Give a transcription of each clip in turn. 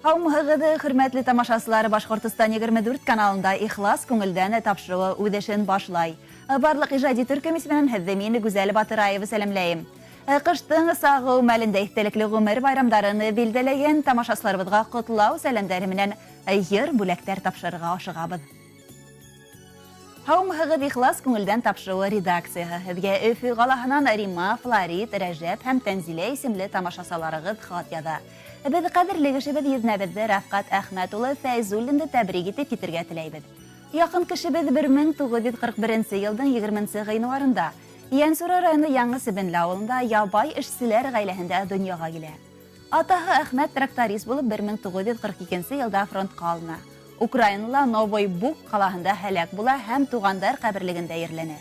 Һаумыһығыҙ, хөрмәтле тамашасылар, Башҡортостан 24 каналында «Ихлас күңелдән» тапшырыуы үҙ эшен башлай. Барлыҡ ижади төркөм исеменән һеҙҙе мин, Гүзәл Батыраева, сәләмләйем. Ҡыштың сағыу мәлендә иҫтәлекле ғүмер байрамдарын билдәләгән тамашасыларыбыҙға ҡотлау сәләмдәре менән йыр бүләктәр тапшырырға ашығабыҙ. Һаумыһығыҙ, «Ихлас күңелдән» тапшырыуы редакцияһы һеҙгә Өфө ҡалаһынан Рима, Флорид, Рәжәп һәм Тәнзилә исемле тамашасыларығыҙ хат яҙа. Беҙ ҡәҙерле кешебеҙ еҙнәбеҙҙе Рәфҡәт Әхмәт улы Фәйзуллинды тәбрик итеп китергә теләйбеҙ. Яҡын кешебеҙ 1941 йылдың 20 ғинуарында Йәнсура районы Яңы Себенле ауылында ябай эшселәр ғаиләһендә донъяға килә. Атаһы Әхмәт тракторист булып 1942 йылда фронтҡа алына. Украинала Новый Буг ҡалаһында һәләк була һәм туғандар ҡәберлегендә ерләнә.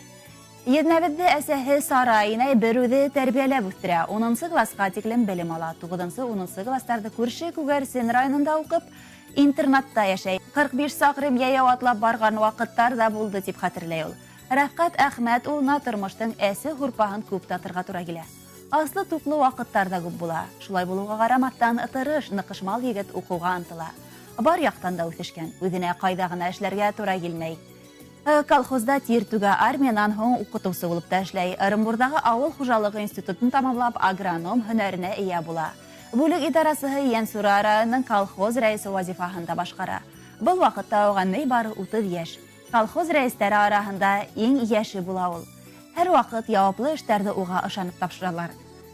Еҙнәбеҙҙе әсәһе Сара инәй бер үҙе тәрбиәләп үҫтерә. 10 класҡа тиклем белем ала. 9-10 кластарҙы күрше Күгәрсен районында уҡып, интернатта йәшәй. 45 саҡрым йәйәү атлап барған ваҡыттар ҙа булды, тип хәтерләй ул. Рәфҡәт Әхмәт улына тормоштоң әсе һурпаһын күп татырға тура килә. Аслы туҡлы ваҡыттар ҙа күп була. Шулай булыуға ҡарамаҫтан, тырыш, ныҡышмал егет уҡыуға ынтыла. Бар яҡтан да үҫешкән, үҙенә ҡайҙа ғына эшләргә тура килмәй. Колхозда тир түгә, армиянан һуң уҡытыусы булып та эшләй. Ырымбурҙағы ауыл хужалығы институтын тамамлап, агроном һөнәренә эйә була. Бүлек идарасыһы Йәнсура районының колхоз рәйесе вазифаһын да башҡара. Был ваҡытта уға ни бары 30 йәш. Колхоз рәйестәре араһында иң йәше була ул. Һәр ваҡыт яуаплы эштәрҙе уға ышанып тапшыралар.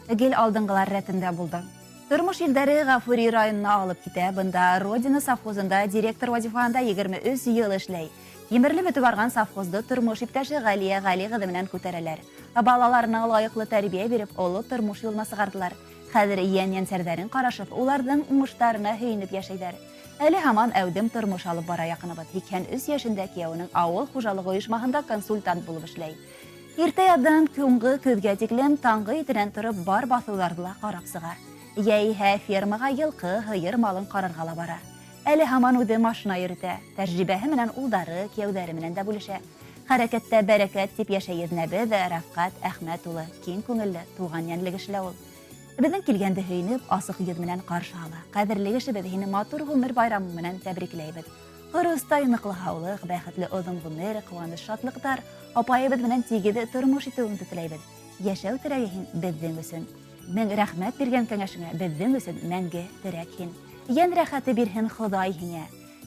Гел алдынғылар рәтендә булды. Тормош елдәре Ғафури районына алып китә. Бында Родина совхозында директор вазифаһында 23 йыл эшләй. Емерле бөтөп барған совхозды тормош иптәше Ғәлиә Ғәли ҡыҙы менән күтәрәләр. Балаларына лайыҡлы тәрбиә биреп, оло тормош юлына сығарҙылар. Хәҙер йән-йәнсәрҙәрен ҡарашып, уларҙың уңыштарына һөйөнөп йәшәйҙәр. Әле һаман әүҙем тормош алып бара яҡыныбыҙ. 83 йәшендә кейәүенең ауыл хужалығы ойошмаһында консультант булып эшләй. Иртә яҙҙан һуңғы көҙгә тиклем таңғы етенән тороп бар баҫыуҙарҙы ла ҡарап сыға. Йәйһә фермаға йылҡы, һыйыр малын ҡарарға ла бара. Әле һаман үҙе машина йөрөтә. Тәжрибәһе менән улдары, кейәүҙәре менән дә бүлешә. Хәрәкәттә бәрәкәт тип йәшәй еҙнәбеҙ Рәфҡәт Әхмәт улы. Киң күңелле, туған йәнле кеше ул. Беҙҙең килгәнде һөйөнөп, асыҡ йөҙ менән ҡаршы ала. Ҡәҙерле кешебеҙ, һине матур ғүмер байрамы менән тәбрикләйбеҙ. Ҡоростай ныҡлы һаулыҡ, бәхетле оҙон ғүмер, ҡыуаныс, шатлыҡтар, апайыбыҙ менән тигеҙ тормош итеүеңде теләйбеҙ. Йәшәү терәге һин беҙҙең өсөн. Мең рәхмәт биргән кәңәшеңә, беҙҙең өсөн мәңге терәк һин. Йән рәхәте бирһен Хоҙай һиңә,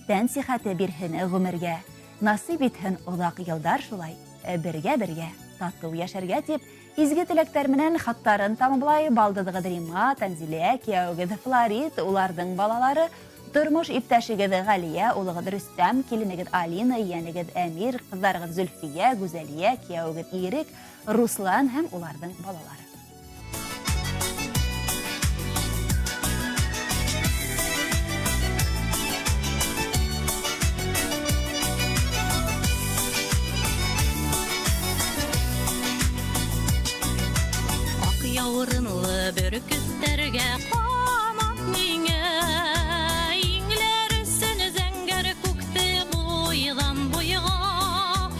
тән сихәте бирһен ғүмергә. Насип итһен оҙаҡ йылдар шулай, бергә-бергә татыу йәшәргә тип, изге теләктәр менән хаттарын тамамлай балдыҙығыҙ Рима, Тәнзилә, кейәүегеҙ Флорид, уларҙың балалары, тормош иптәшегеҙ Ғәлиә, улығыҙ Рөстәм, киленегеҙ Алина, ейәнегеҙ Әмир, ҡыҙҙарығыҙ Зөлфиә, Гүзәлиә, кейәүегеҙ Ирек, Руслан һәм уларҙың балалары. Яурынлы бөркөттәргә ҡанат миңә, иңләр өсөн зәңгәр күкте буйҙан буйға.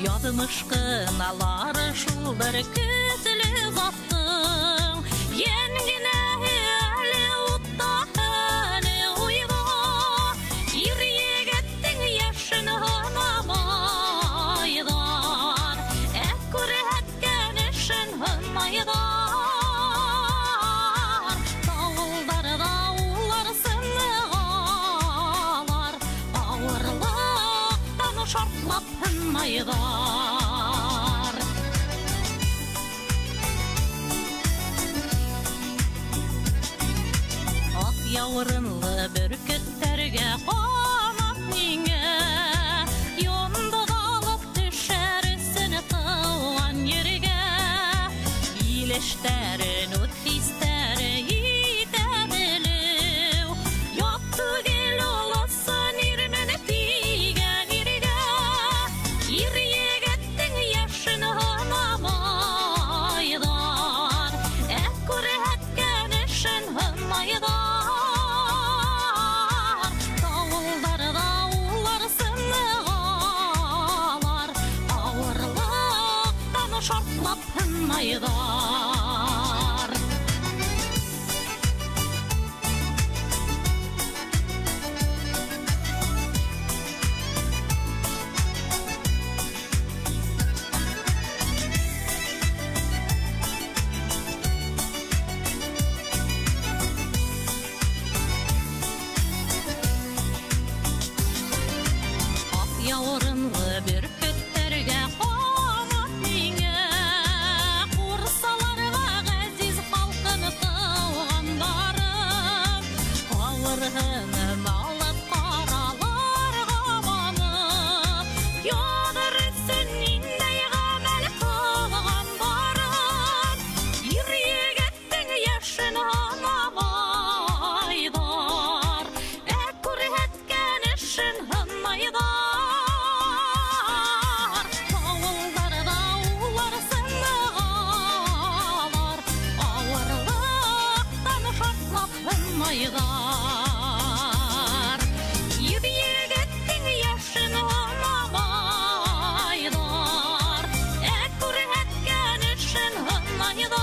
Яҙмыш ҡыналары шул бер көслө заттың, йән генә әле утта, әле уйға. Ир егеттең йәшен һынамайҙар, ә күрһәткән эшен һынайҙар. Һынайҙар. Аҡ яурынлы бөркөттәргә ҡанат миңә, йондоҙ алып төшәр өсөн тыуған ергә. Илештәрен үҙ хистәре итә белеү, ят түгел олосон ирмен тигән иргә. Ир егеттең йәшен һынамайҙар, ә күрһәткән эшен һынайҙар. Тауылдарҙа һанамайҙар, ә күрһәткән эшен һынайҙар. Ауылдарҙа улар сынығалар, ауырлыҡтан шартлап һынайҙар. Йөҙ егеттең йәшен һанамайҙар, ә күрһәткән эшен һынайҙар.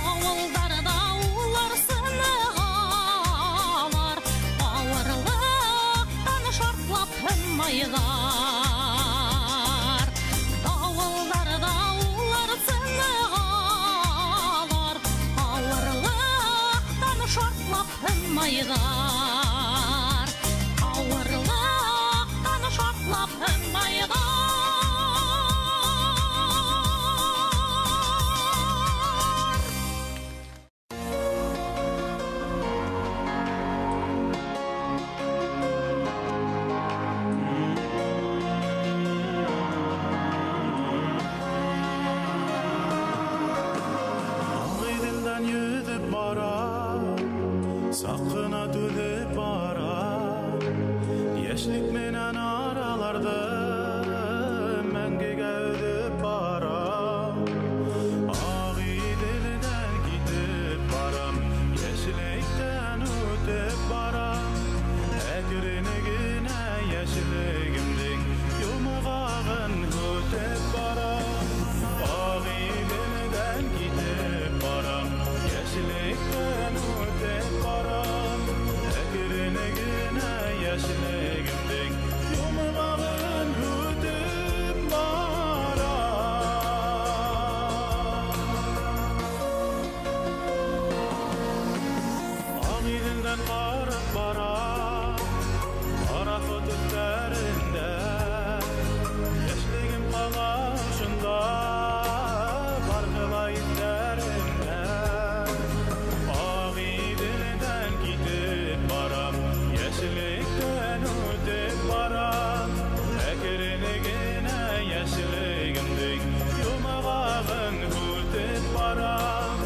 Ауылдарҙа улар сынығалар, ауырлыҡтан шартлап һынайҙар. Ауылдарҙа улар сынығалар, ауырлыҡтан шартлап һынайҙар. Ауырлыҡтан шартлап һынайҙар. Ағиҙелдән йөҙөп бара, саҡ ҡына түҙеп бара. Йәшлек менән араларҙы мәңгегә өҙөп бара. Ағиҙелдән китеп барам, йәшлектән үтеп барам. Әкрен генә йәшлегемдең йомғағын һүтеп барам. Ағиҙелдән китеп барам, йәшлектән үтеп барам. Әкрен генә йәшлегемдең йомғағын һүтеп барам. Ағиҙелдән ҡарап барам, пароход өҫтәрендә. Йәшлегем ҡала ошонда, барыһы ла иҫтәремдә. Ағиҙелдән китеп барам, йәшлектән үтеп барам. Әкрен генә йәшлегемдең йомғағын һүтеп барам.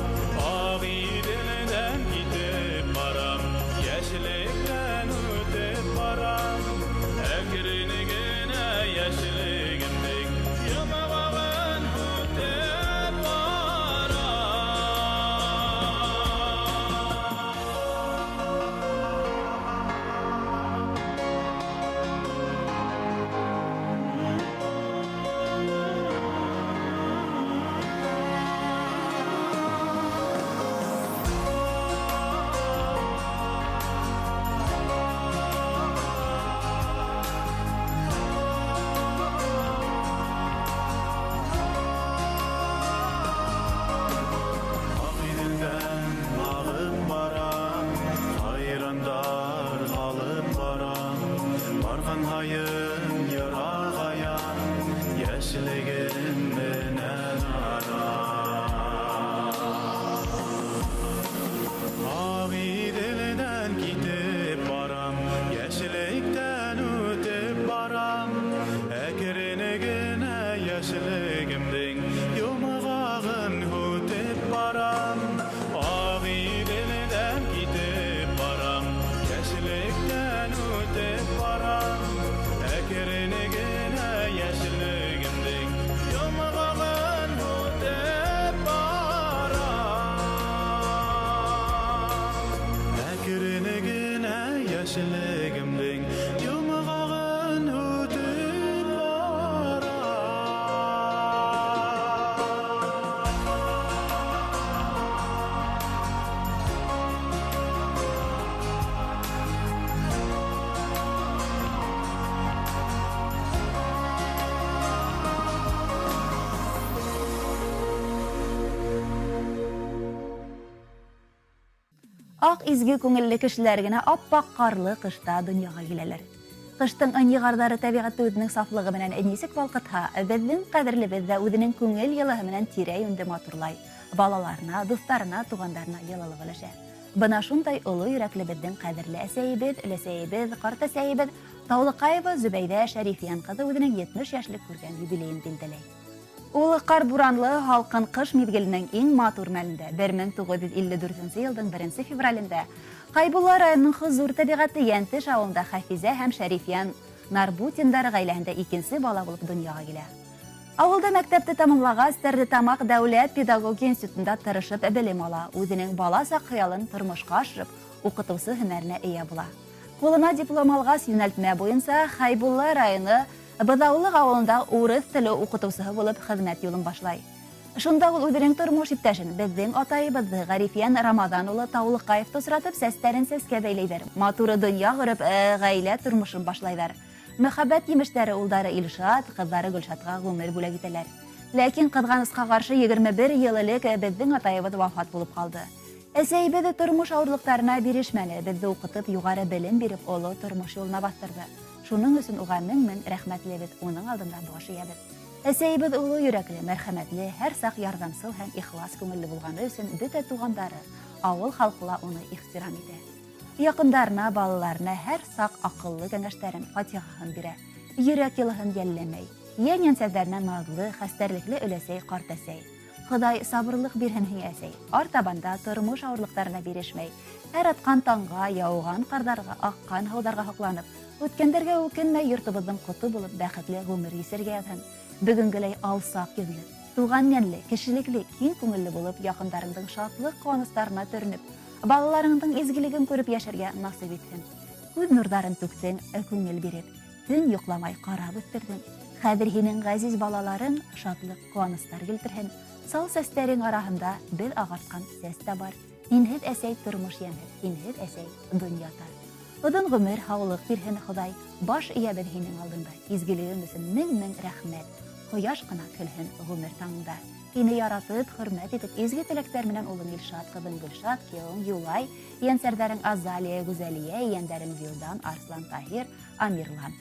Ағиҙелдән китеп барам, йәшлектән үтеп барам. Әкрен генә йәшлегемдең йомғағын һүтеп барам. Ағиҙелдән ағып барам, хайрандар ҡалып барам. Барған һайын йырағая, йәшлегем менән арам. Ағиҙелдән китеп барам, йәшлектән үтеп барам. Әкрен генә йәшлегемдең йомғағын һүтеп барам. Ағиҙелдән китеп барам, йәшлектән үтеп барам. Әкрен генә йәшлегемдең йомғағын һүтеп барам. Әкрен генә йәшлегемдең йомғағын һүтеп барам. Аҡ изге күңелле кешеләр генә аппаҡ ҡарлы ҡышта донъяға киләләр. Ҡыштың ынйы ҡарҙары тәбиғәтте үҙенең сафлығы менән нисек балҡытһа, беҙҙең ҡәҙерлебеҙ ҙә үҙенең күңел йылыһы менән тирә-йүнде матурлай. Балаларына, дуҫтарына, туғандарына йылылыҡ өләшә. Бына шундай оло йөрәкле беҙҙең ҡәҙерле әсәйебеҙ, өләсәйебеҙ, ҡартәсәйебеҙ Таулыҡаева Зөбәйҙә Шәрифйән ҡыҙы үҙенең 70 йәшлек күргән юбилейын билдәләй. Ул ҡар буранлы һалҡын ҡыш миҙгеленең иң матур мәлендә 1954 йылдың 1 февралендә Ҡайбулла районының хозур тәбиғәтле Йәнтеш ауылында Хәфизә һәм Шәрифйән Нарбутиндар ғаиләһендә икенсе бала булып донъяға килә. Ауылда мәктәпте тамамлағас, Стәрлетамаҡ дәүләт педагогия институтында тырышып белем ала. Үҙенең бала саҡ хыялын тормошҡа ашырып, уҡытыусы һөнәренә эйә була. Ҡулына диплом алғас, йүнәлтмә буйынса Хәйбулла районы Быҙаулыҡ ауылында урыҫ теле уҡытыусыһы булып хеҙмәт юлын башлай. Шунда ул үҙенең тормош иптәшен, беҙҙең атайыбыҙҙы Ғәрифйән Рамаҙан улы Таулыҡаевты осратып, сәстәрен сәскә бәйләйҙәр. Матур донъя ҡороп, ғаилә тормошон башлайҙар. Мөхәббәт емештәре улдары Илшат, ҡыҙҙары Гөлшатҡа ғүмер бүләк итәләр. Ләкин ҡыҙғанысҡа ҡаршы 21 йыл элек беҙҙең атайыбыҙ вафат булып ҡалды. Әсәйебеҙ тормош ауырлыҡтарына бирешмәне, беҙҙе уҡытып, юғары белем биреп, оло тормош юлына баҫтырҙы. Шуның өсөн уға мең-мең рәхмәтлебеҙ, уның алдында баш эйәбеҙ. Әсәйебеҙ оло йөрәкле, мәрхәмәтле, һәр саҡ ярҙамсыл һәм ихлас күңелле булғаны өсөн бөтә туғандары, ауыл халҡы ла уны ихтирам итә. Яҡындарына, балаларына һәр саҡ аҡыллы кәңәштәрен, фатихаһын бирә. Йөрәк йылыһын йәлләмәй. Йән-йәнсәҙәренә наҙлы, хәстәрлекле өләсәй, ҡарт әсәй. Хоҙай сабырлыҡ бирһен һиңә, әсәй. Артабанда тормош ауырлыҡтарына бирешмәй. Һәр атҡан таңға, яуған ҡарҙарға, аҡҡан һыуҙарға һоҡланып, үткәндәргә үкенмәй, йортобоҙҙоң ҡото булып бәхетле ғүмер кисергә яҙһын. Бөгөнгөләй алсаҡ йөҙлө, туған йәнле, кешелекле, киң күңелле булып, яҡындарыңдың шатлыҡ ҡыуаныстарына төрөнөп, балаларыңдың изгелеген күреп йәшәргә насип итһен. Күҙ нурҙарын түктең, күңел биреп, төн йоҡламай ҡарап үҫтерҙең. Хәҙер һинең ғәзиз балаларың шатлыҡ ҡыуаныстар килтерһен. Сал сәстәрең араһында беҙ ағартҡан сәс тә бар. Һинһеҙ әсәй тормош йәмһеҙ, һинһеҙ әсәй донъя тар. Оҙон ғүмер, һаулыҡ бирһен Хоҙай. Баш эйәбеҙ һинең алдында. Изгелегең өсөн мең-мең рәхмәт. Ҡояш ҡына көлһөн ғүмер таңында. Һине яратып, хөрмәт итеп, изге теләктәр менән улың Илшат, ҡыҙың Гөлшат, кейәүең Юлай, ейәнсәрҙәрең Азалия, Гүзәлиә, ейәндәрең Вилдан, Арслан, Таһир, Амирлан.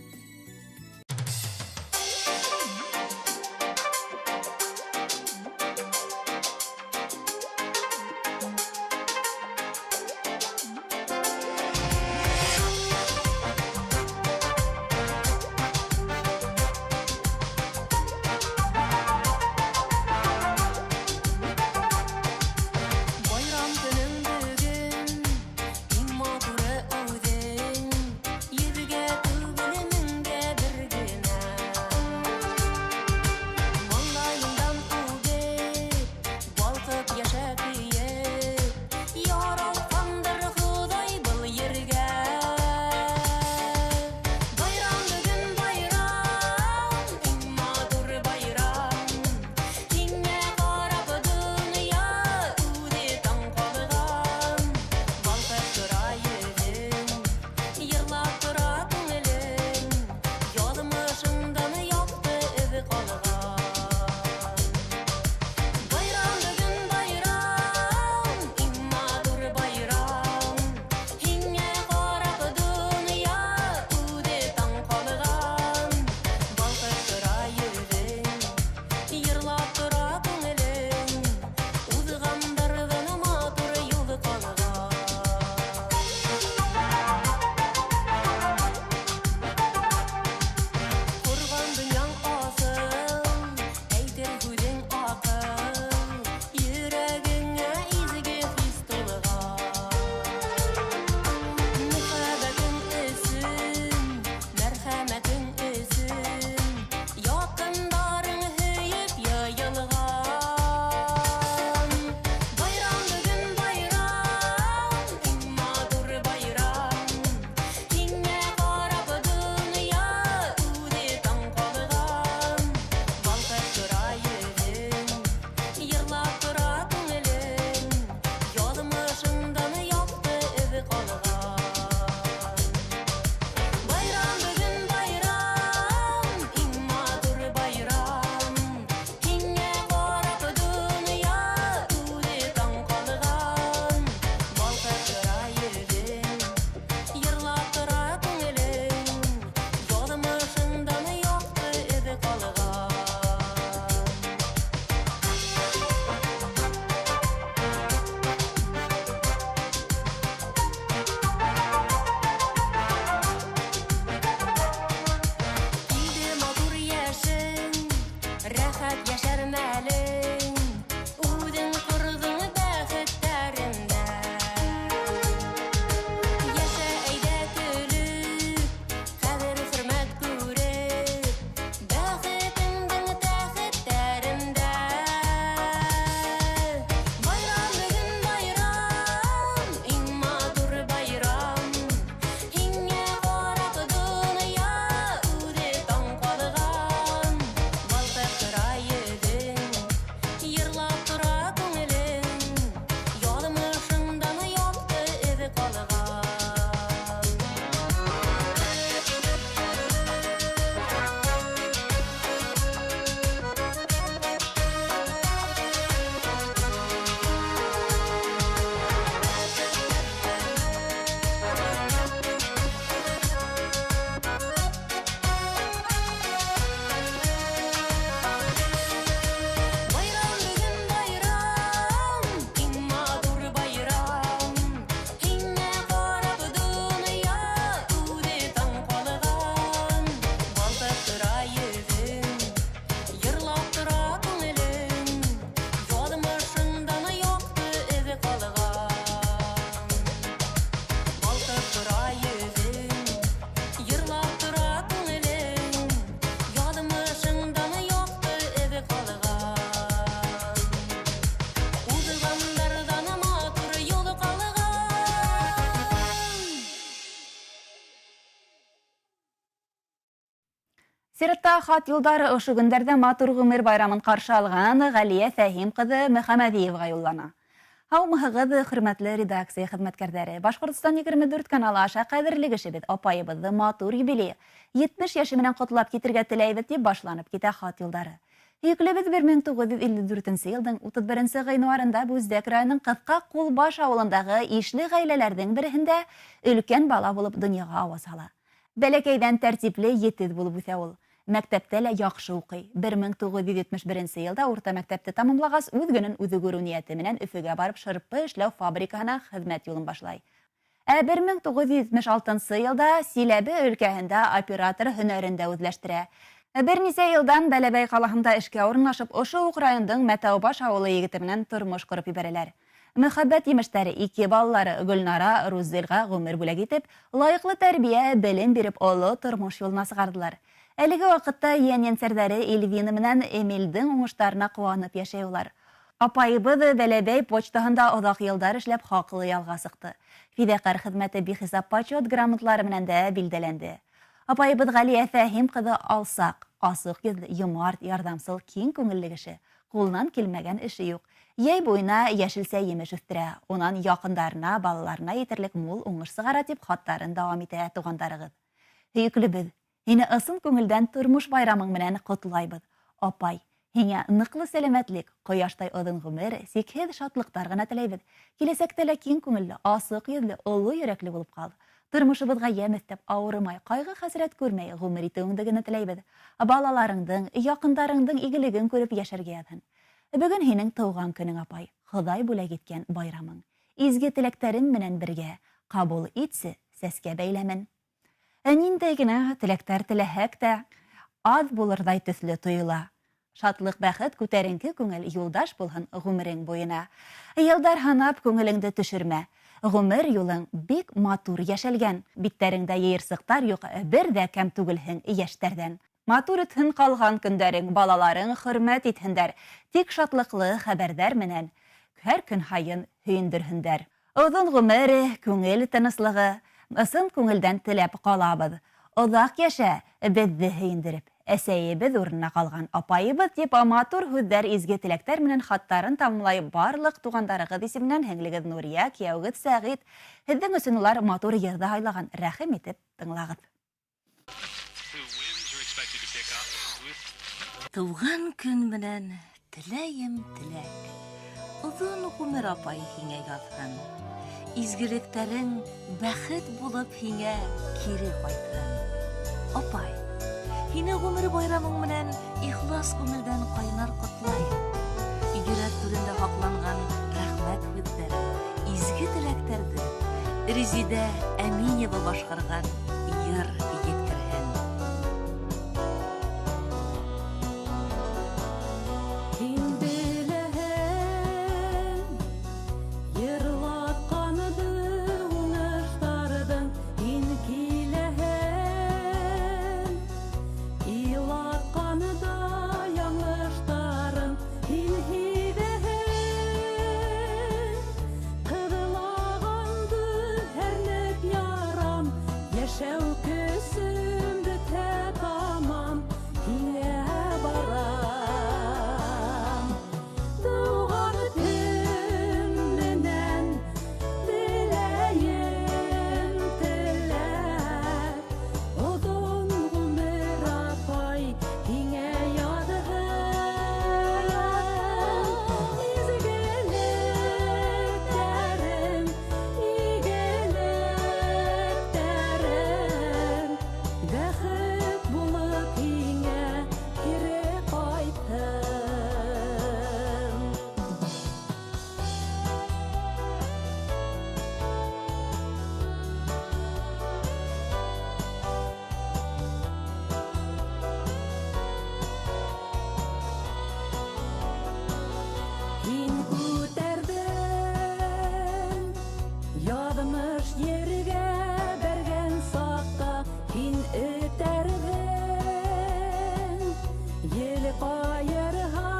Байрам көнөң бөгөн, иң матуры үҙең, йөҙгә түгел. Сиратта хат юлдары ошо көндәрҙә матур ғүмер байрамын ҡаршы алған Ғәлиә Фәһим ҡыҙы Мөхәмәҙиеваға юллана. Һаумыһығыҙ, хөрмәтле редакция хеҙмәткәрҙәре. Башҡортостан 24 каналы аша ҡәҙерле кешебеҙ, апайыбыҙҙы матур юбилей 70 йәше менән ҡотлап китергә теләйбеҙ тип башланып китә хат юлдары. Һөйөклөбөҙ 1954 йылдың 31 ғинуарында Бүздәк районының Ҡыҫҡа Ҡулбаш ауылындағы ишле ғаиләләрҙең береһендә өлкән бала булып донъяға ауаз һала. Бәләкәйҙән тәртипле, етеҙ булып үҫә ул. Мәктәптә лә яҡшы уҡый. 1971 йылда урта мәктәпте тамамлағас, үҙ көнөн үҙе күреү ниәте менән Өфөгә барып шырпы эшләү фабрикаһына хеҙмәт юлын башлай. Ә 1976 йылда Силәбе өлкәһендә оператор һөнәрен дә үҙләштерә. Бер нисә йылдан Бәләбәй ҡалаһында эшкә урынлашып, ошо уҡ райондың Мәтәүбаш ауылы егете менән тормош ҡороп ебәрәләр. Мөхәббәт емештәре ике балалары Гөлнара, Рузилға ғүмер бүләк итеп, лайыҡлы тәрбиә, белем биреп, оло тормош юлына сығарҙылар. Әлеге ваҡытта йән-йәнсәрҙәре Эльвина менән Эмилдең уңыштарына ҡыуанып йәшәй улар. Апайыбыҙ Бәләбәй почтаһында оҙаҡ йылдар эшләп хаҡлы ялға сыҡты. Фиҙаҡәр хеҙмәте бихисап почет грамоталары менән дә билдәләнде. Апайыбыҙ Ғәлиә Фәһим ҡыҙы алсаҡ, асыҡ йөҙлө, йомарт, ярҙамсыл, киң күңелле кеше. Ҡулынан килмәгән эше юҡ. Йәй буйына йәшелсә емеш үҫтерә, унан яҡындарына, балаларына етерлек мул уңыш сығара тип хаттарын дауам итә туғандарығыҙ. Һөйөклөбөҙ, һине ысын күңелдән тормош байрамың менән ҡотлайбыҙ. Апай, һиңә ныҡлы сәләмәтлек, ҡояштай оҙон ғүмер, сикһеҙ шатлыҡтар ғына теләйбеҙ. Киләсәктә лә киң күңелле, асыҡ йөҙлө, оло йөрәкле булып ҡал. Тормошобоҙға йәм өҫтәп, ауырымай, ҡайғы-хәсрәт күрмәй ғүмер итеүеңде генә теләйбеҙ. Балаларыңдың, яҡындарыңдың игелеген күреп йәшәргә яҙһын. Бөгөн һинең тыуған көнөң, апай, Хоҙай бүләк иткән байрамың. Изге теләктәрем менән бергә ҡабул итсе сәскә бәйләмен. Ниндәй генә теләктәр теләһәк тә, аҙ булырҙай төҫлө тойола. Шатлыҡ, бәхет, күтәренке күңел юлдаш булһын ғүмерең буйына. Йылдар һанап күңелеңде төшөрмә. Ғүмер юлың бик матур йәшәлгән. Биттәреңдә йыйырсыҡтар юҡ, бер ҙә кәм түгелһең йәштәрҙән. Матур үтһен ҡалған көндәрең, балаларың хөрмәт итһендәр. Тик шатлыҡлы хәбәрҙәр менән һәр көн һайын һөйөндөрһөндәр. Оҙон ғүмер, күңел тыныслығы, ысын күңелдән теләп ҡалабыҙ. Оҙаҡ йәшә, беҙҙе һөйөндөрөп, әсәйебеҙ урынына ҡалған апайыбыҙ тип матур һүҙҙәр, изге теләктәр менән хаттарын тамамлай барлыҡ туғандарығыҙ исеменән һеңлегеҙ Нурия, кейәүегеҙ Сәғит. Һеҙҙең өсөн улар матур йырҙы һайлаған. Рәхим итеп тыңлағыҙ. Тыуған көн менән теләйем теләк, оҙон ғүмер апай һиңә яҙһын. Изгелектәрең бәхет булып һиңә кире ҡайтһын. Апай, һине ғүмер байрамың менән ихлас күңелдән ҡайнар ҡотлайым. Йөрәк түрендә һаҡланған рәхмәт һүҙҙәрен, изге теләктәрҙе Резидә Әминева башҡарған йыр еткерһен. Һин беләһең, йырлатҡанды уңыштарҙың, һин киләһең, илатҡанды яңылыштарын, һин һиҙәһең, ҡыҙылағанды һәрнеп ярам, йәшәү көсөм бөтә тамам, һиңә барам. Тыуған көн менән теләйем теләк, оҙон ғүмер апай һиңә яҙһын. Изгелектәрең, игелектәрең бәхет булып һиңә кире ҡайтһын. Һин күтәрҙең яҙмыш ергә бәргән саҡта, һин этәрҙең ел ҡайырһа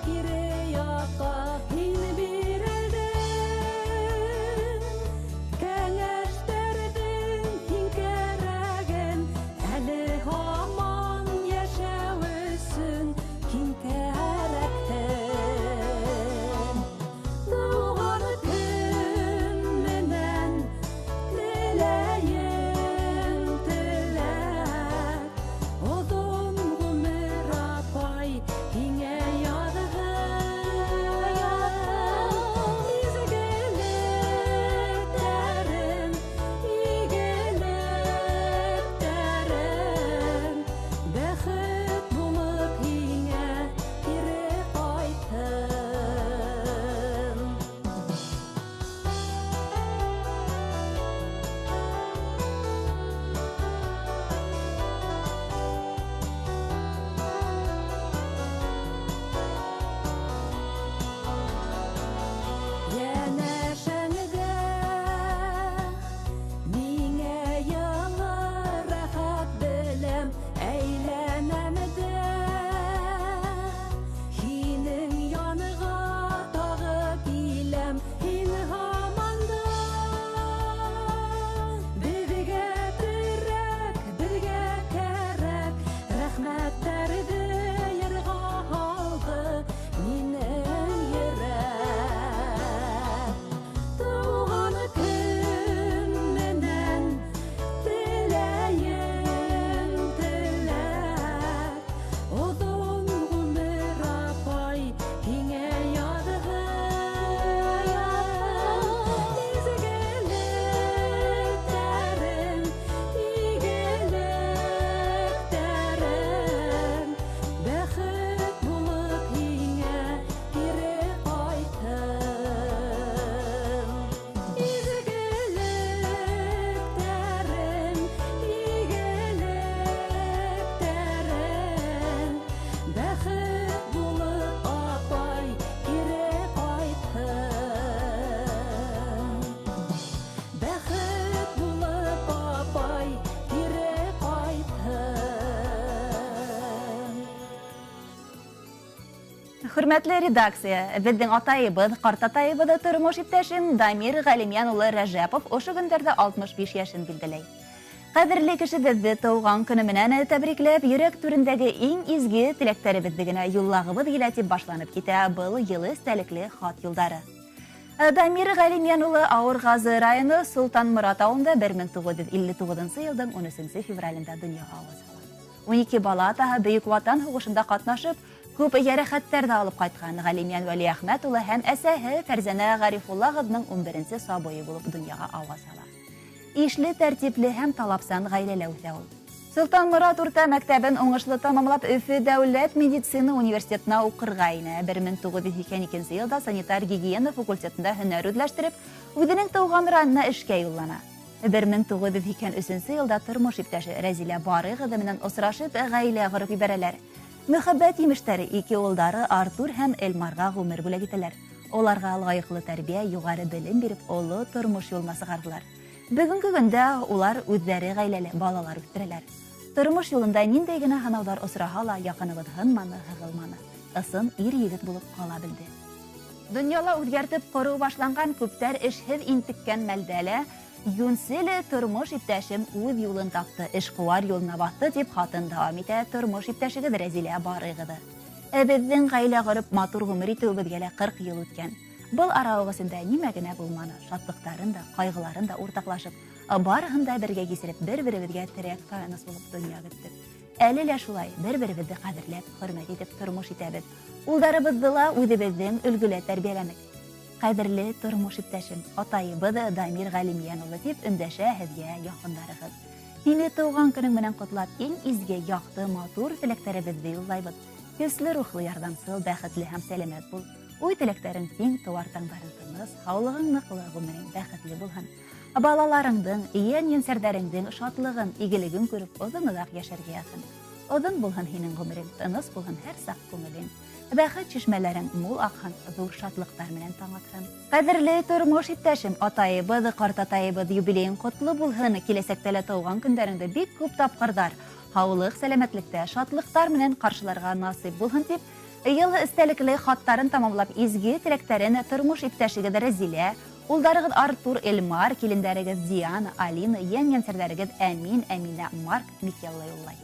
кире яҡҡа, һин бирелдең кәңәштәрҙең һин кәрәген, әле һаман йәшәйһең. Хөрмәтле редакция, беҙҙең атайыбыҙ, ҡартатайыбыҙ тормош иптәшем Дамир Ғәлимйән улы Рәжәпов ошо көндәрҙә 65 йәшен билдәләй. Ҡәҙерле кешебеҙҙе тыуған көнө менән тәбрикләп, йөрәк түрендәге иң изге теләктәребеҙҙе генә юллағыбыҙ килә тип башланып китә был йылы эстәлекле хат юлдары. Дамир Ғәлимйән улы Ауырғазы районы Солтанморат ауылында 1959 йылдың 13 февралендә донъяға ауаз һала. 12 бала атаһы Бөйөк Ватан һуғышында ҡатнашып, күп йәрәхәттәр ҙә алып ҡайтҡан Ғәлимйән Вәлиәхмәт улы һәм әсәһе Фәрзәнә Ғарифулла ҡыҙының 11-нсе сабыйы булып донъяға ауаз һала. Ишле, тәртипле һәм талапсан ғаиләлә үҫә ул. Солтанморат урта мәктәбен уңышлы тамамлап, Өфө дәүләт медицина университетына уҡырға инә. 1982 йылда санитар гигиена факультетында һөнәр үҙләштереп, үҙенең тыуған районына эшкә юллана. 1983 йылда тормош иптәше Рәзилә Барый ҡыҙы менән осрашып, ғаилә ҡороп ебәрәләр. Мөхәббәт емештәре ике улдары Артур һәм Элмарға ғүмер бүләк итәләр. Уларға лайыҡлы тәрбиә, юғары белем биреп, оло тормош юлына сығарҙылар. Бөгөнгө көндә улар үҙҙәре ғаиләле, балалар үҫтерәләр. Тормош юлында ниндәй генә һынауҙар осраһа ла, яҡыныбыҙ һынманы, һығылманы. Ысын ир егет булып ҡала белде. Донъяла үҙгәртеп ҡороу башланған, күптәр эшһеҙ интеккән мәлдә лә йүнсел тормош иптәшем үҙ юлын тапты, эшҡыуар юлына баҫты тип хатын дауам итә тормош иптәшегеҙ Рәзилә Барый ҡыҙы. Беҙҙең ғаилә ҡороп матур ғүмер итеүебеҙгә лә 40 йыл үткән. Был арауыҡ эсендә нимә генә булманы, шатлыҡтарын да, ҡайғыларын да уртаҡлашып, барыһын да бергә кисереп, бер-беребеҙгә терәк таяныс булып донъя көттөк. Әле лә шулай бер-беребеҙҙе ҡәҙерләп, хөрмәт итеп тормош итәбеҙ. Улдарыбыҙҙы ла үҙебеҙҙең өлгөлә тәрбиәләнек. Ҡәҙерле тормош иптәшем, атайыбыҙ Дамир Ғәлимйән улы тип өндәшә һеҙгә яҡындарығыҙ. Һине тыуған көнөң менән ҡотлап, иң изге, яҡты, матур теләктәребеҙҙе юллайбыҙ. Көслө рухлы, ярҙамсыл, бәхетле һәм сәләмәт бул. Уй теләктәрең киң, тыуар таңдарың тыныс, һаулығың ныҡлы, ғүмерең бәхетле булһын. Балаларыңдың, ейән-ейәнсәрҙәреңдең шатлығын, игелеген күреп, оҙон-оҙаҡ йәшәргә яҙһын. Оҙон булһын һинең ғүмерең, тыныс булһын һәр саҡ күңелең. Бәхет шишмәләрең мул аҡһын, ҙур шатлыҡтар менән таң атһын. Ҡәҙерле тормош иптәшем, атайыбыҙ, ҡартатайыбыҙ юбилейың ҡотло булһын. Киләсәктә лә тыуған көндәреңде бик күп тапҡырҙар, һаулыҡ, сәләмәтлектә, шатлыҡтар менән ҡаршыларға насип булһын тип, йыл эстәлекле хаттарын тамамлап, изге теләктәрен тормош иптәшегеҙ Рәзилә, улдарығыҙ Артур, Элмар, килендәрегеҙ Диана, Алина, ейән-ейәнсәрҙәрегеҙ Әмин, Әминә, Марк, Микелла юллай.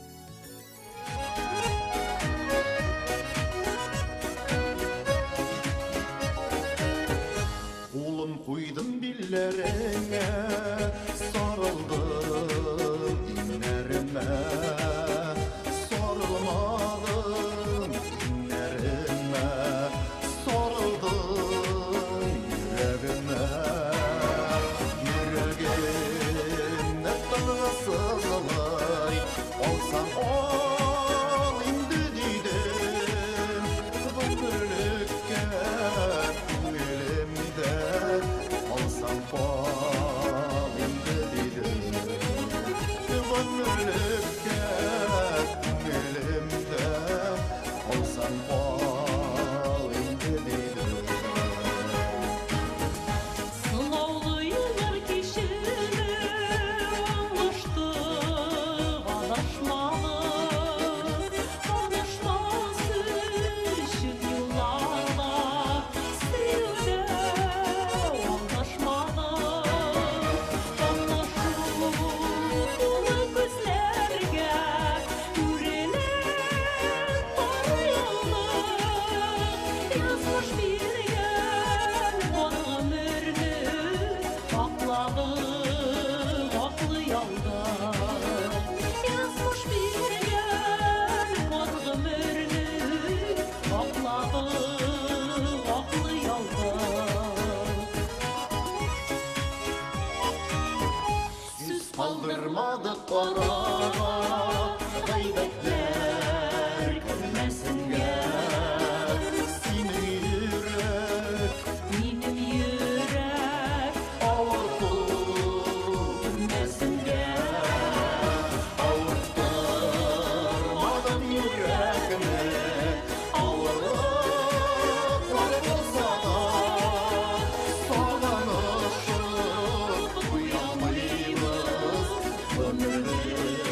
Ҡулым ҡуйҙым билдәреңә, сарылдым иңнәремә, сарылманым иңнәремә, сарылдым йөрәгемә. Йөрәгем тынғысыз илай, алсаң ал инде тидем, ғүмерлеккә күңелемдә, алсаң ҡал инде тидем, ғүмерлеккә күңелемдә, алсаң ҡал инде тидем. Сынаулы йыллар кичереп, аңлаштык, аҙашманыҡ. Аҙашмас өсөн юлларҙа сөйөүҙә алдашманыҡ. Аңлашыу тулы күҙләргә үрелеп ҡарай алдыҡ. Яҙмыш биргән бар ғүмерҙе аҡланыҡ, аҡлый алдыҡ. Яҙмыш биргән бар ғүмерҙе аҡланыҡ, аҡлый алдыҡ. Сүз ҡалдырманыҡ ҡараға, ғәйбәтләр кермәһенгә. Һинең йөрәк, Минең йөрәк ауыртыу белмәһенгә. Ауырттырманым йөрәгемде, ауырлыҡлар булһа ла, сағынышып туя алмайбыҙ ғүмерҙе.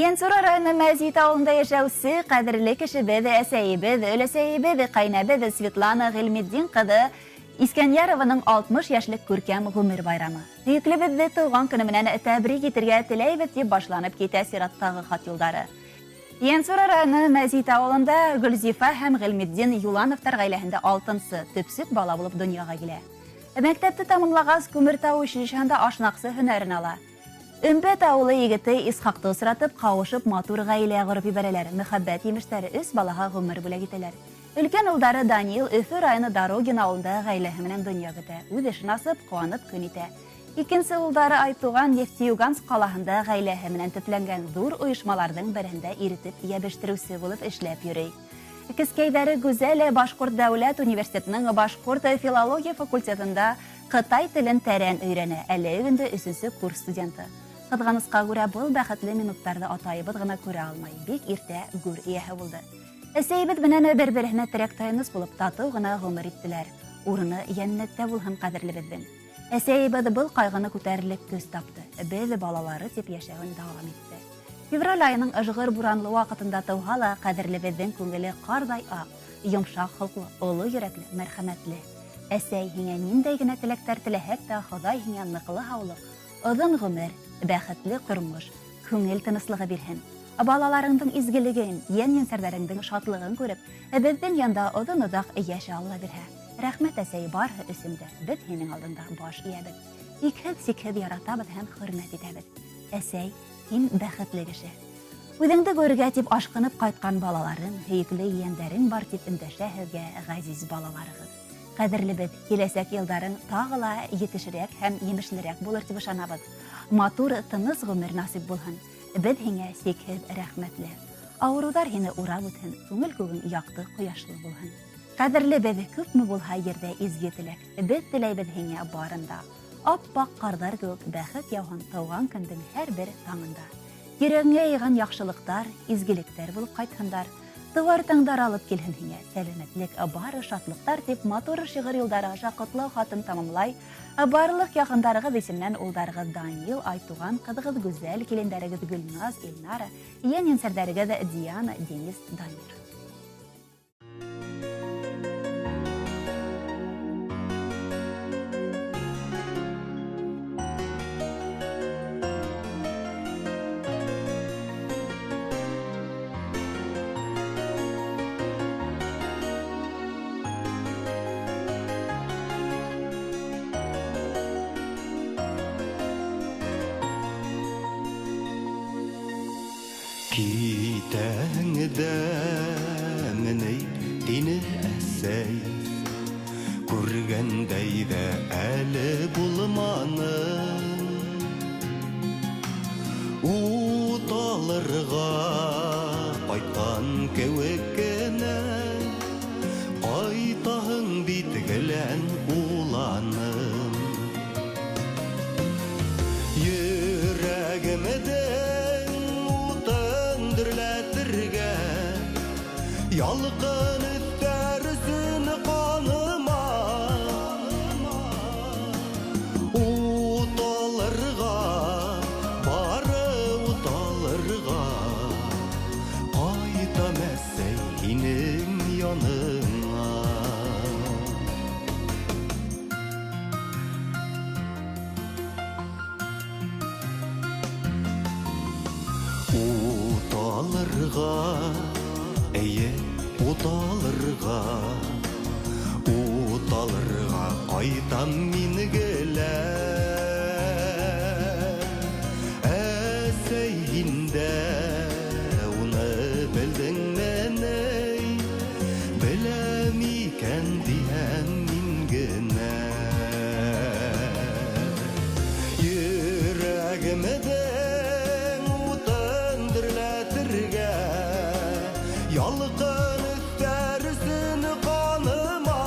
Ейәнсура районы Мәзит ауылында йәшәүсе ҡәҙерле кешебеҙ, әсәйебеҙ, өләсәйебеҙ, ҡәйнәбеҙ Светлана Ғилметдин ҡыҙы Искәнйәрованың 60 йәшлек күркәм ғүмер байрамы. Һөйөклөбөҙҙө тыуған көнө менән тәбрик итергә теләйбеҙ тип башланып китә сираттағы хат юлдары. Ейәнсура районы Мәзит ауылында Гөлзифа һәм Ғилметдин Юлановтар ғаиләһендә 6-нсы төпсөк бала булып донъяға килә. Мәктәпте тамамлағас Күмертау училищеһында ашнаҡсы һөнәрен ала. Өмбәт ауылы егете Исхаҡты осратып, ҡауышып матур ғаилә ҡороп ебәрәләр. Мөхәббәт емештәре 3 балаға ғүмер бүләк итәләр. Өлкән улдары Даниил Өфө районы Дорогин ауылында ғаиләһе менән донъя көтә. Үҙ эшен асып, ҡыуанып көн итә. Икенсе улдары Айтуған Нефтеюганск ҡалаһында ғаиләһе менән төпләнгән ҙур ойошмаларҙың береһендә иретеп йәбештереүсе булып эшләп йөрөй. Кескәйҙәре Гүзәле Башҡорт дәүләт университетының Башҡорт филология факультетында ҡытай телен тәрән өйрәнә. Әле инде 3-нсе курс студенты. Ҡыҙғанысҡа күрә был бәхетле минуттарҙы атайыбыҙ ғына күрә алмай. Бик иртә гүр эйәһе булды. Әсәйебеҙ менән бер-береһенә терәк таяныс булып татыу ғына ғүмер иттеләр. Урыны йәннәттә булһын ҡәҙерлебеҙҙең. Әсәйебеҙ был ҡайғыны күтәрерлек көс тапты. Беҙ балалары тип йәшәүен дауам итте. Февраль айының ыжғыр буранлы ваҡытында тыуһа ла ҡәҙерлебеҙҙең күңеле ҡарҙай аҡ, йомшаҡ холҡло, оло йөрәкле, мәрхәмәтле. Әсәй, һиңә ниндәй генә теләктәр теләһәк тә, Хоҙай һиңә ныҡлы һаулыҡ, оҙон ғүмер, бәхетле тормош, күңел тыныслығы бирһен. Балаларыңдың изгелеген, йән-йәнсәрҙәреңдең шатлығын күреп, беҙҙең янда оҙон-оҙаҡ йәшә Алла бирһә. Рәхмәт, әсәй, барыһы өсөн дә беҙ һинең алдында баш эйәбеҙ. Икһеҙ-сикһеҙ яратабыҙ һәм хөрмәт итәбеҙ. Әсәй, һин бәхетле кеше. Үҙеңде күрергә тип ашҡынып ҡайтҡан балаларың, һөйөклө ейәндәрең бар тип өндәшә һеҙгә ғәзиз балаларығыҙ. Ҡәҙерлебеҙ, киләсәк йылдарың тағы ла етешерәк һәм емешлерәк булыр тип ышанабыҙ. Матур, тыныс ғүмер насип булһын. Беҙ һиңә сикһеҙ рәхмәтле. Ауырыуҙар һине урап үтһен, күңел күгең яҡты, ҡояшлы булһын. Ҡәҙерлебеҙ, күпме булһа ерҙә изге теләк, беҙ теләйбеҙ һиңә барында. Аппаҡ ҡарҙар кеүек бәхет яуһын тыуған көндөң һәр бер таңында. Йөрәгеңә йыйған яҡшылыҡтар, изгелектәр булып ҡайтһындар. Тыуар таңдар алып килһен һиңә сәләмәтлек, бары шатлыҡтар тип матур шиғыр юлдары аша ҡотлау хатын тамамлай. Барлыҡ яҡындарығыҙ исеменән улдарығыҙ Даниил, Айтуған, ҡыҙығыҙ Гүзәл, килендәрегеҙ Гөлназ, Илнара, ейән-еңсәрҙәрегеҙ Диана, Денис, Дамир. Китәңдәмени тине әсәй, күргәндәй ҙә әле булманым. Ут алырға ҡайтҡан кеүек кенә, ҡайтаһың бит гелән уланым. Йөрәгемдең дөрләтергә, ялҡын өҫтәр өсөн ҡаныма. Ут алырға, бары ут алырға, ҡайтам әсәй һинең яныңа. Ут алырға, эйе, ут алырға, ут алырға ҡайтам мин гелән. Әсәй, һин дә уны белдеңме ни? Беләм икән тиһәм мин генә. Йөрәгемдең дөрләтергә, ялҡын өҫтәр өсөн ҡаныма.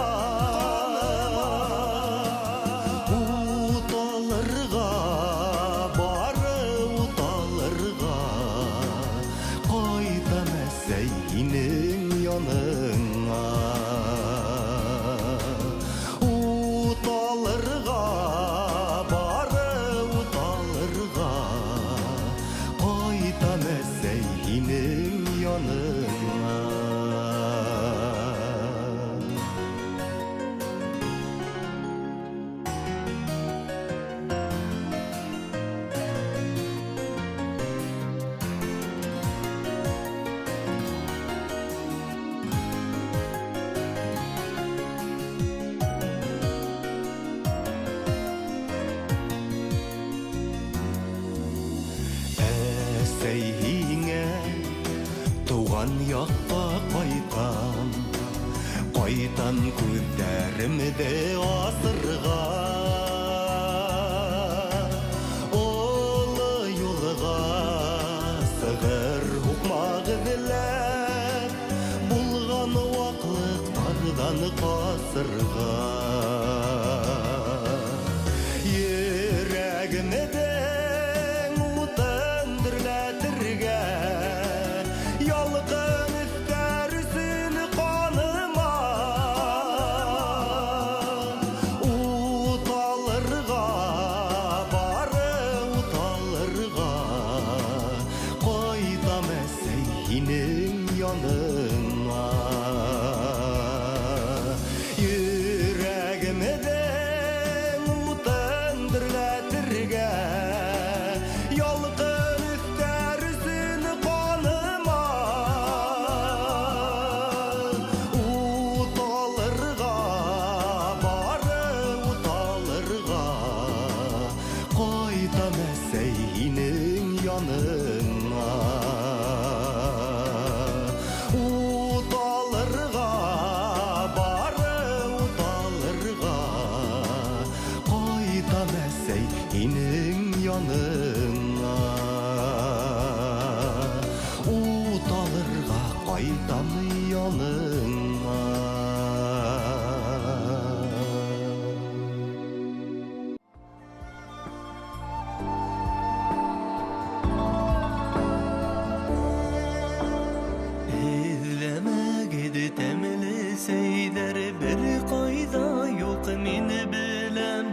яҡҡа ҡайтам, ҡайтам күҙҙәремде асырға. Оло юлға сығыр һуҡмаҡ эҙләп, булған ваҡлыҡтарҙан ҡасырға. Йөрәгемдең утын дөрләтергә, ялҡын өҫтәр өсөн ҡаныма. Ут алырға, бары ут алырға, ҡайтам әсәй һинең яныңа. Йөрәгемдең утын дөрләтергә, ялҡын өҫтәр өсөн ҡаныма. Ут алырға, бары ут алырға, ҡайтам әсәй һинең яныңа. Ут алырға, бары ут алырға, ҡайтам әсәй һинең яныңа. Ут алырға ҡайтам яныңа. Эҙләмәгеҙ тәмле сәйҙәр бер ҡайҙа юҡ, мин беләм.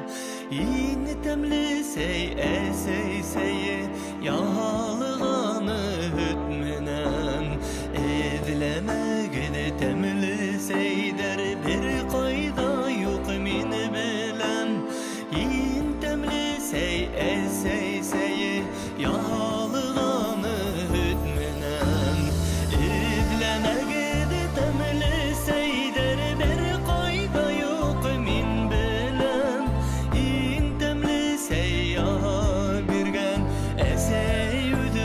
Иң тәмле сәй әсәй сәйе, яһалғаны һөт менән. Эҙләмәгеҙ тәмле сәйҙәр бер ҡайҙа юҡ, мин беләм. Иң тәмле сәй әсәй сәйе, яһалғаны һөт менән. Эҙләмәгеҙ тәмле сәйҙәр бер ҡайҙа юҡ, мин беләм. Иң тәмле сәй яһап биргән әсәй үҙе.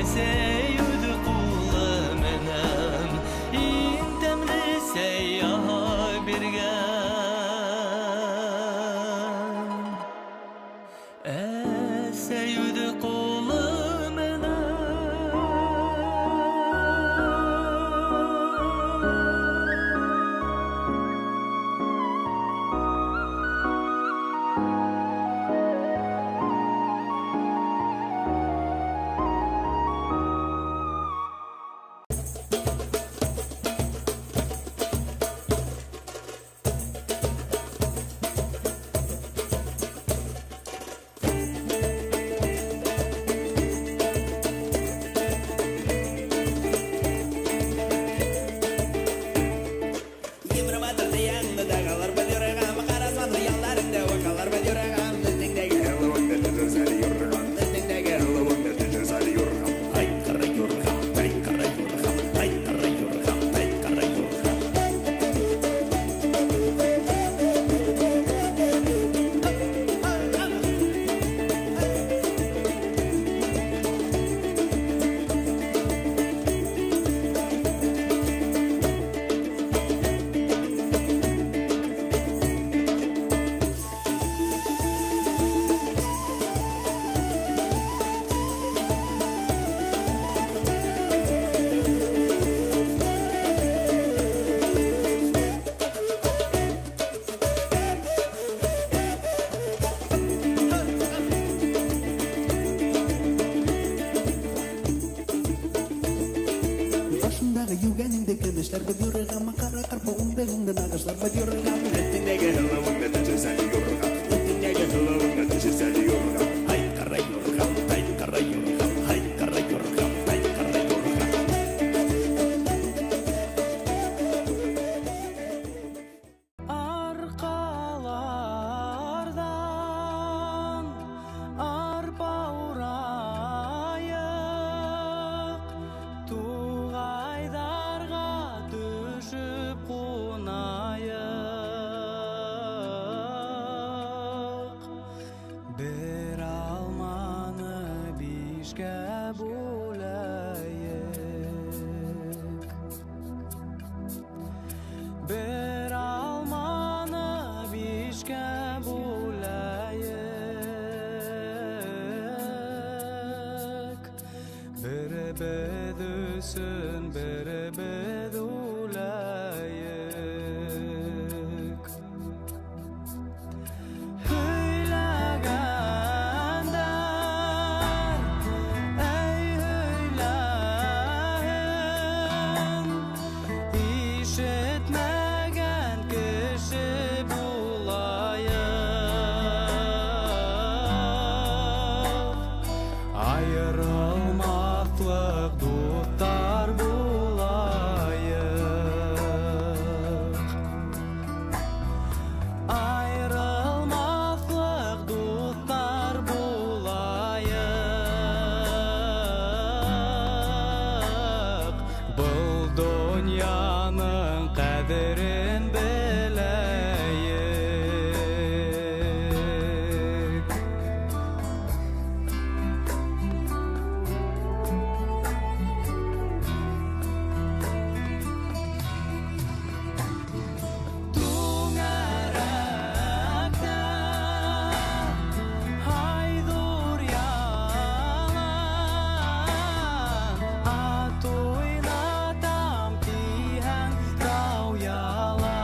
Әсәй үҙе ҡулы менән иң тәмле сәй яһай биргән. Әсәй үҙе ҡулы менән. Арҡаларҙан арпа урайыҡ, туғайҙарға төшөп ҡунайыҡ. Бер алманы бишкә бүләйек, бер алманы бишкә бүләйек. Беребеҙ өсөн беребеҙ үләйек. Һөйләгәндәр, әй һөйләһен, ишетмәгән кеше булайыҡ. Айырылмаҫлыҡ дуҫтар булайыҡ. Айырылмаҫлыҡ дуҫтар булайыҡ. Был донъяның ҡәҙерен беләйек. Түңәрәктә ай ҙур ялан, ат уйнатам тиһәң, тау ялан.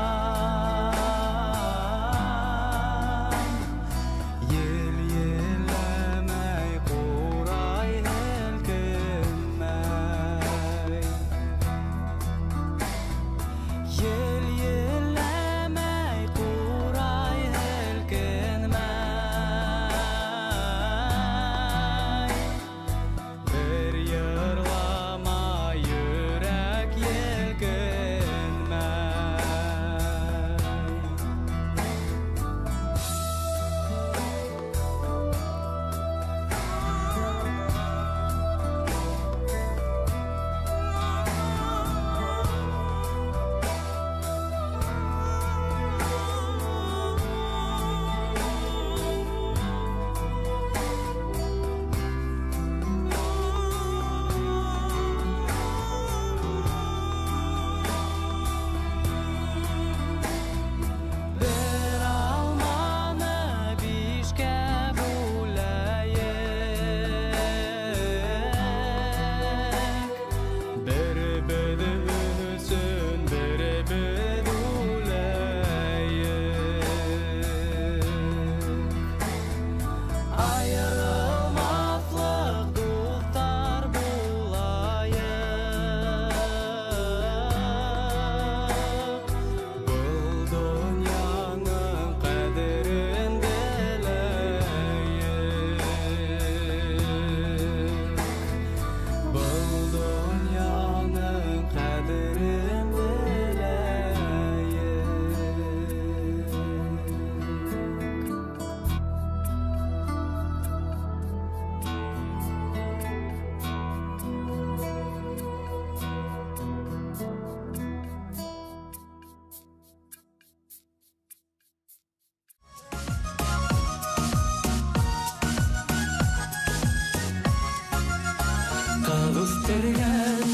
Үҫтергән,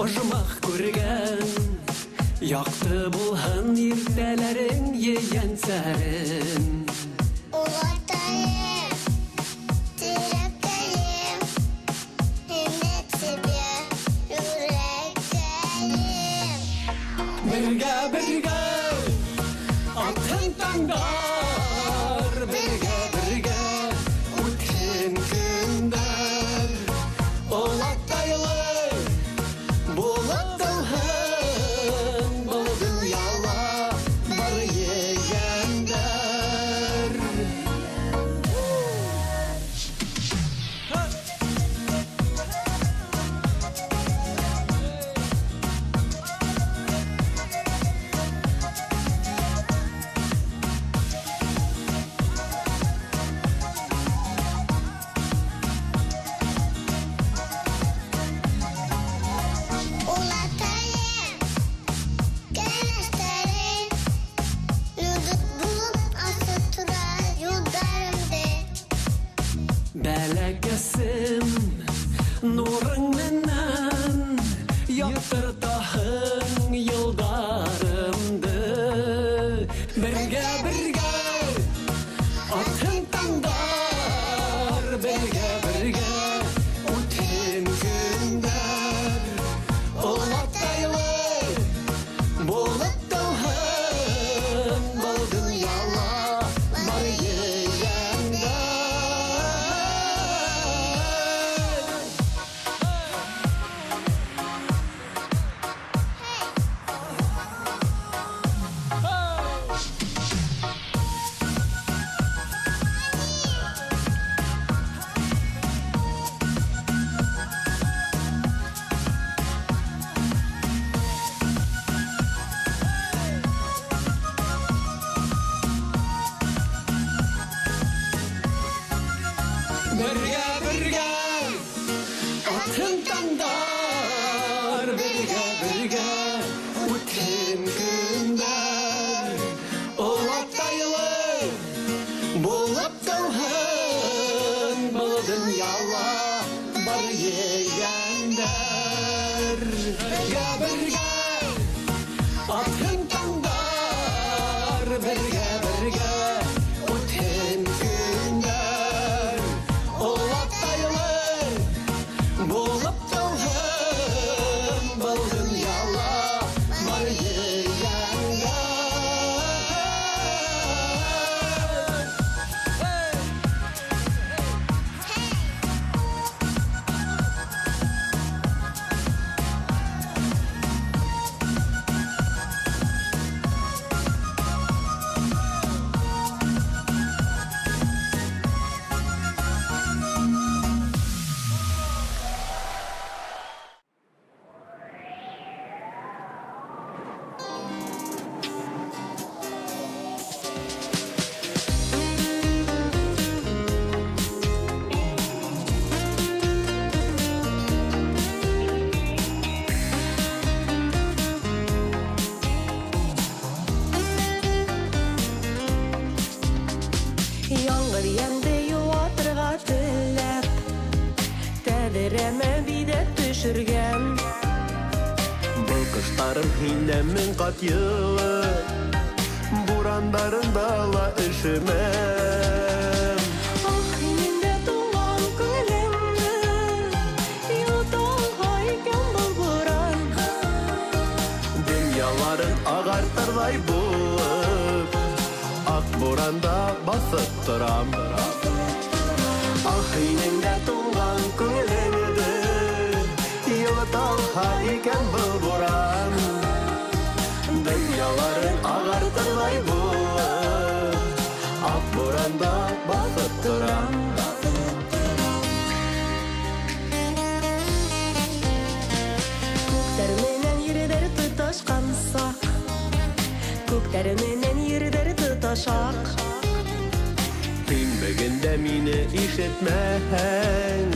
ожмах күргән, яҡты булһын иртәләрең, ейәнсәрен. Улатайым, терәккәйем, һине тебе йөрәккәйем. Бергә, бергә, атһын таңдар, бергә, бергә, үтһен көндәр. Олатайлы булып тыуһын, был донъяла бар ейәндәр. Улатайым, кәңәштәрем, йондоҙ булып асып тора юлдарымды. Бәләкәсем, нурың менән яҡтыртаһың йылдарымды. Бергә, бергә, атһын таңдар, бергә, бергә, үтһен көндәр. Олатайлы булып тыуһын, был донъяла бар ейәндәр. Бергә, бергә, атһын таңдар, бергә, бергә, үтһен көндәр. Олатайлы булып тыуһын, был донъяла бар ейәндәр. Бергә, бергә, атһын таңдар, бергә, бергә, үтһен көндәр. Олатайлы булып тыуһын, был донъяла бар ейәндәр. Яңғыр йәнде йыуатырға теләп, тәҙрәмә биҙәк төшөргән. Был ҡыштарым һинән мең ҡат йылы, бурандарында ла өшөмәм. Ах, һинең дә туңған күңелеңде йоталһа икән был буран. Донъяларын ағартырҙай булып, аҡ буранда баҫып торам. Ах, һинең дә туңған күңелеңде йылыталһа икән был буран. Донъяларын ағартырҙай булып, аҡ буранда баҫып торам. Күктәр менән ерҙәр тоташҡан саҡ, күктәр менән ерҙәр тоташаҡ. Һин бөгөн дә мине ишетмәһәң,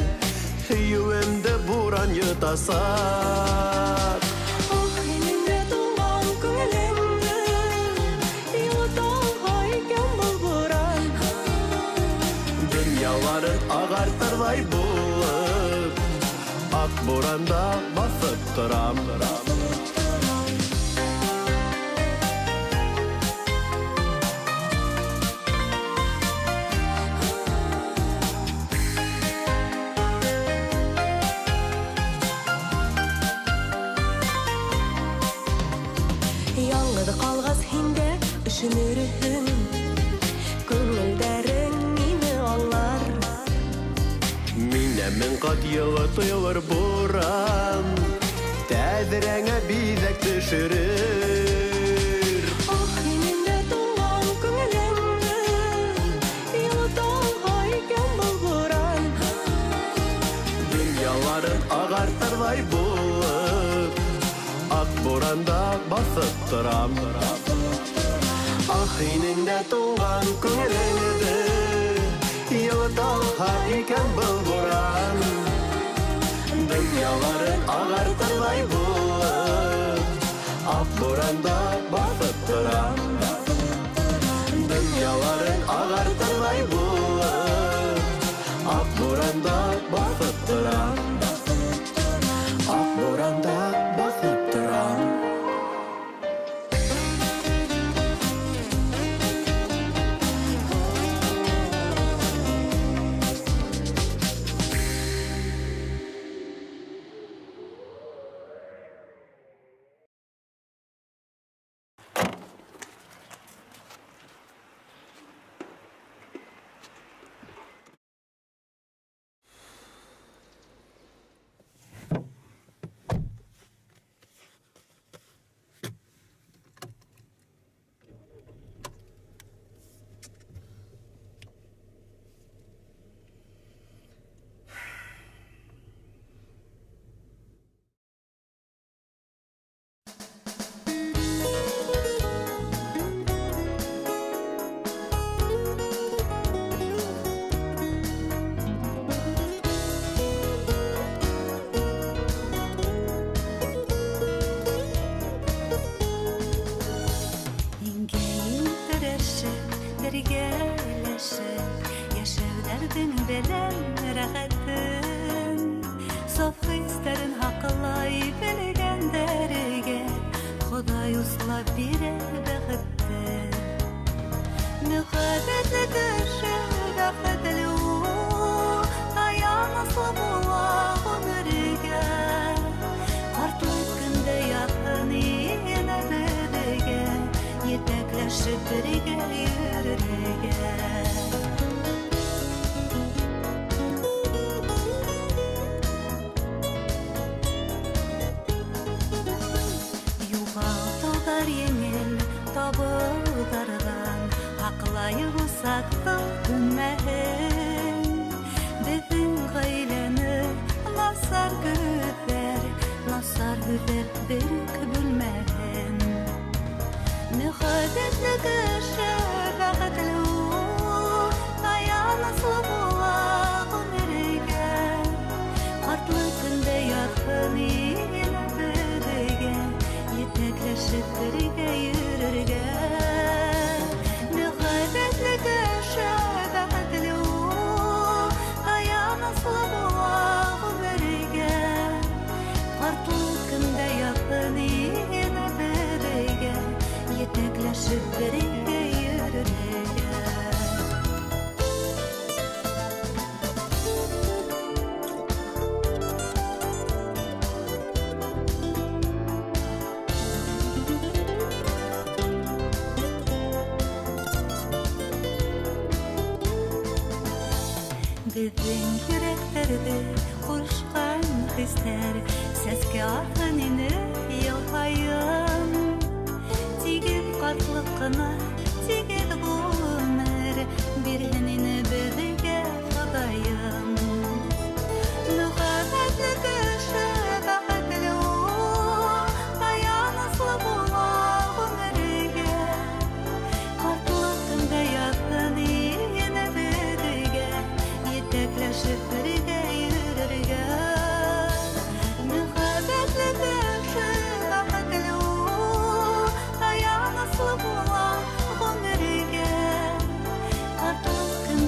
һөйөүемде буран йотасаҡ. Ах, һинең дә туңған күңелеңде йоталһа икән был буран. Донъяларын ағартырҙай булып, аҡ буранда баҫып торам. Яңғыҙ ҡалғас һин дә өшөнөрһөң, күңелдәрең мине аңлар. Минә мең ҡат йылы тойолор буран, тәҙрәңә биҙәк төшөрөр. Ах, һинең дә туңған күңелеңде йылыта алһа икән был буран. Донъяларын ағартырҙай булып, аҡ буранда баҫып торам. Ах, һинең дә туңған күңелеңде йылыта алһа икән был буран. Донъяларын ағартырҙай булып, аҡ буранда баҫып торам. Донъяларын ағартырҙай булып, аҡ буранда баҫып торам. Аҡ буранда баҫып торам. Бергәләшеп йәшәүҙәрҙең беләм рәхәтен, саф хистәрен һаҡлай белгәндәргә Хоҙай услап бирә бәхетте. Мөхәббәтле кеше бәхетле ул, таяныслы була ғүмергә. Ҡартлыҡ көндә яҡын ине беҙгә, етәкләшеп бергә йөрөргә. Юғалтыуҙар еңел табыуҙарҙан, һаҡлайыҡ усаҡты һүнмәһен. Беҙҙең ғаиләне насар күҙҙәр, насар һүҙҙәр берүк бүлмәһен. Мөхәббәтле кеше бәхетле ул, таяныслы була ғүмергә. Ҡартлыҡ көндә яҡын ине беҙгә, етәкләшеп бергә йөрөргә. Мөхәббәтле кеше бәхетле ул, таяныслы була ғүмергә. Ҡартлыҡ көндә яҡын ине беҙгә, етәкләшеп бергә йөрөргә. Беҙҙең йөрәктәрҙе ҡушҡан хистәр сәскә атһын ине йыл һайын. Тигеҙ ҡартлыҡ ҡына, тигеҙ ғүмер бирһен ине беҙгә Хоҙайым. Мөхәббәтле кеше бәхетле ул, таяныслы була ғүмергә. Ҡартлыҡ көндә яҡын ине беҙгә, етәкләшеп бергә йөрөргә. Мөхәббәтле кеше бәхетле ул, таяныслы була ғүмергә. Ҡартлыҡ көндә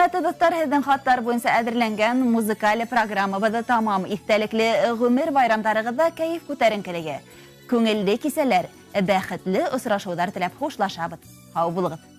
Хөрмәтле дуҫтар, һеҙҙең хаттар буйынса әҙерләнгән музыкаль программабыҙ тамам. Иҫтәлекле ғүмер байрамдарығыҙҙа кәйеф күтәренкелеге, күңелле кисәләр, бәхетле осрашыуҙар теләп хушлашабыҙ. Һау булығыҙ.